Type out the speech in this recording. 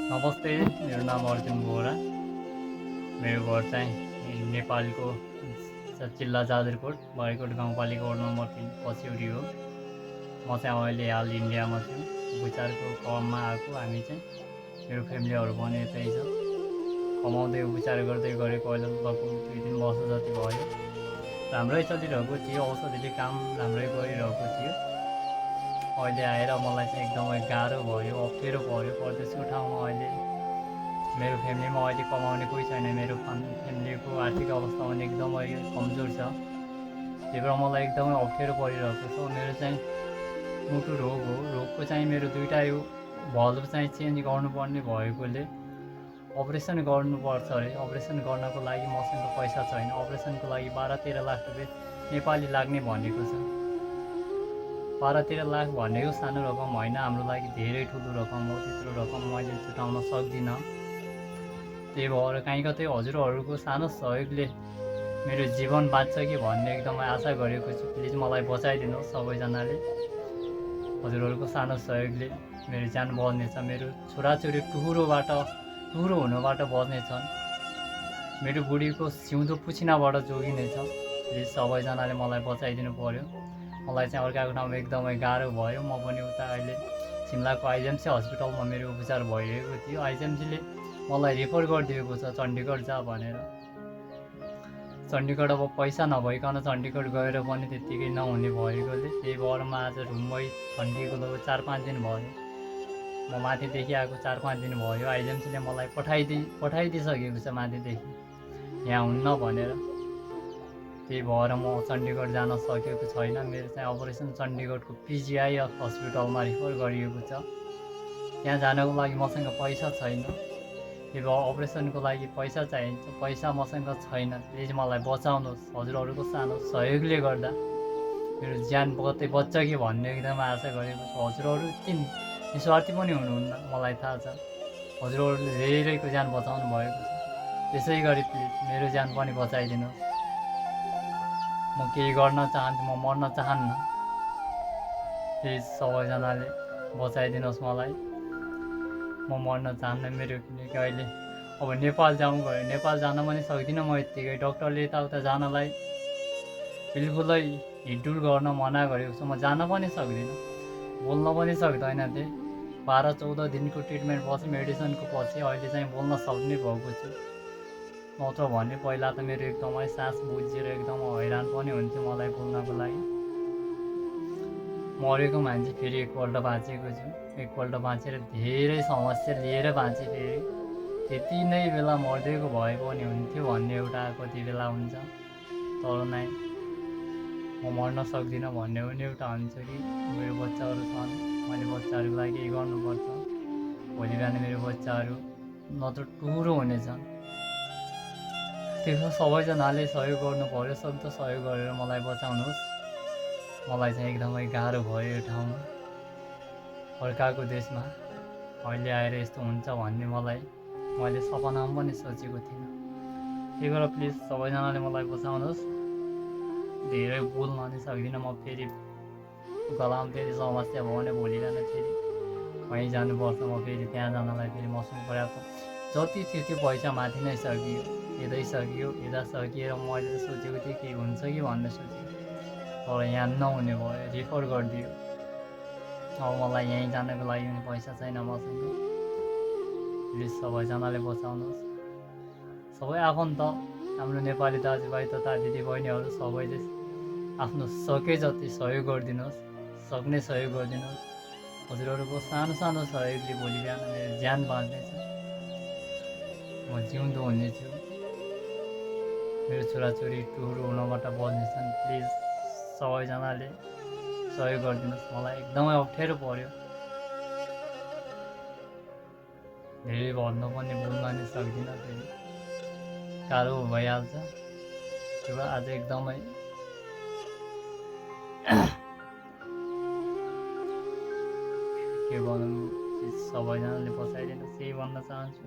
नमस्ते, मेरो नाम अर्जुन बोहरा। मेरो घर चाहिँ नेपालको जिल्ला जाजरकोट, बरेकोट गाउँपालिका वार्ड नम्बर 3 पछ्यौरी हो। म चाहिँ अहिले हाल इन्डियामा छु। उपचारको क्रममा आएको हामी चाहिँ। मेरो फ्यामिलीहरू पनि यतै छ। कमाउँदै उपचार गर्दै गरेको अहिले लगभग 2-3 वर्ष जति भयो। राम्रै चलिरहेको थियो, औषधिले काम राम्रै गरिरहेको थियो। अहिले आएर मलाई चाहिँ एकदमै गाह्रो भयो, अप्ठ्यारो भयो। परदेशको ठाउँमा अहिले मेरो फ्यामिलीमा अहिले कमाउने कोही छैन। मेरो फ्यामिलीको आर्थिक अवस्था पनि एकदमै कमजोर छ। त्यही भएर मलाई एकदमै अप्ठ्यारो परिरहेको छ। मेरो चाहिँ मुटु रोग हो। रोगको चाहिँ मेरो 2टा यो भल्भ चाहिँ चेन्ज गर्नुपर्ने भएकोले अपरेसन गर्नुपर्छ अरे। अपरेसन गर्नको लागि मसँग पैसा छैन। अपरेसनको लागि 12-13 लाख रुपियाँ नेपाली लाग्ने भनेको छ। 12-13 लाख भनेको सानो रकम होइन, हाम्रो लागि धेरै ठुलो रकम हो। त्यत्रो रकम मैले जुटाउन सक्दिनँ। त्यही भएर कहीँ कतै हजुरहरूको सानो सहयोगले मेरो जीवन बाँच्छ कि भन्ने एकदमै आशा गरेको छु। प्लिज मलाई बचाइदिनुहोस् सबैजनाले। हजुरहरूको सानो सहयोगले मेरो ज्यान बच्नेछ। मेरो छोराछोरी टुहुरो हुनबाट बच्नेछन्। मेरो बुढीको सिउँदो पुछिनाबाट जोगिनेछ। प्लिज सबैजनाले मलाई बचाइदिनु पर्यो। मलाई चाहिँ अर्काको ठाउँमा एकदमै गाह्रो भयो। म पनि उता अहिले सिमलाको आइजिएमसी हस्पिटलमा मेरो उपचार भइरहेको थियो। आइजिएमसीले मलाई रिफर गरिदिएको छ चण्डीगढ जा भनेर। चण्डीगढ अब पैसा नभइकन चण्डीगढ गएर पनि त्यत्तिकै नहुने भएकोले त्यही भएर म आज रुममै ठन्डिएको लगभग 4-5 दिन भयो। म माथिदेखि आएको 4-5 दिन भयो। आइजिएमसीले मलाई पठाइदिइसकेको छ माथिदेखि, यहाँ हुन्न भनेर। त्यही भएर म चण्डीगढ जान सकेको छैन। मेरो चाहिँ अपरेसन चण्डीगढको पिजिआई हस्पिटलमा रिफर गरिएको छ। त्यहाँ जानको लागि मसँग पैसा छैन। त्यही भएर अपरेसनको लागि पैसा चाहिन्छ। पैसा मसँग छैन। प्लिज मलाई बचाउनुहोस्। हजुरहरूको सानो सहयोगले गर्दा मेरो ज्यान बच्छ कि भन्ने एकदमै आशा गरेको छु। हजुरहरू निस्वार्थी पनि हुनुहुन्न, मलाई थाहा छ। हजुरहरूले धेरैको ज्यान बचाउनु भएको छ। त्यसै गरी प्लिज मेरो ज्यान पनि बचाइदिनुहोस्। म केही गर्न चाहन्छु, म मर्न चाहन्न। प्लिज सबैजनाले बचाइदिनुहोस् मलाई। म मर्न चाहन्न। मेरो किनकि अहिले अब नेपाल जाउँ गयो, नेपाल जान पनि सक्दिनँ म यत्तिकै। डक्टरले यताउता जानलाई बिल्कुलै हिँडडुल गर्न मना गरेको छ। म जान पनि सक्दिनँ, बोल्न पनि सक्दैन थिएँ। 12-14 दिनको ट्रिटमेन्ट पछि, मेडिसिनको पछि अहिले चाहिँ बोल्न सक्ने भएको छु। नत्र भने पहिला त मेरो एकदमै सास बुझेर एकदमै हैरान पनि हुन्थ्यो मलाई बोल्नको लागि। मरेको मान्छे फेरि एकपल्ट बाँचेको छु। एकपल्ट बाँचेर धेरै समस्या लिएर बाँचेँ फेरि। त्यति नै बेला मर्दिएको भए पनि हुन्थ्यो भन्ने एउटा कति बेला हुन्छ। तर नै म मर्न सक्दिनँ भन्ने पनि एउटा हुन्छ कि मेरो बच्चाहरू छन्, मैले बच्चाहरूको लागि केही गर्नुपर्छ। भोलि बिहान मेरो बच्चाहरू नत्र टुहुरो हुनेछन्। त्यो सबैजनाले सहयोग गर्नु पर्यो। सक्दो सहयोग गरेर मलाई बचाउनुहोस्। मलाई चाहिँ एकदमै गाह्रो भयो यो ठाउँमा, अर्काको देशमा अहिले आएर यस्तो हुन्छ भन्ने मैले सपनामा पनि सोचेको थिइनँ। त्यही भएर प्लिज सबैजनाले मलाई बचाउनुहोस्। धेरै बोल्न नि सक्दिनँ म। फेरि गलामा फेरि समस्या भयो भने भोलि बिहान फेरि कहीँ जानुपर्छ। म फेरि त्यहाँ जानलाई फेरि मसँग पर्याप्त जति थियो त्यो पैसा माथि नै सकियो। यता सकिएर मैले सोचेको थिएँ केही हुन्छ कि भन्ने सोचेको, तर यहाँ नहुने भयो, रिफर गरिदियो। अब मलाई यहीँ जानको लागि पनि पैसा छैन मसँग। प्लिज सबैजनाले बचाउनुहोस्। सबै आफन्त, हाम्रो नेपाली दाजुभाइ तथा दिदीबहिनीहरू सबैले आफ्नो सके जति सहयोग गरिदिनुहोस्, सक्ने सहयोग गरिदिनुहोस्। हजुरहरूको सानो सानो सहयोगले भोलि बिहान मेरो ज्यान बाँच्नेछ। म जिउँदो हुनेछु। मेरो छोराछोरी टुहुरो हुनबाट बच्नेछन्। प्लिज सबैजनाले सहयोग गरिदिनुहोस्। मलाई एकदमै अप्ठ्यारो पर्यो। धेरै भन्नु पनि बोल्न नि सक्दिनँ, फेरि गाह्रो भइहाल्छ। त्यो आज एकदमै के भनौँ, सबैजनाले बचाइदिनुहोस् यही भन्न चाहन्छु।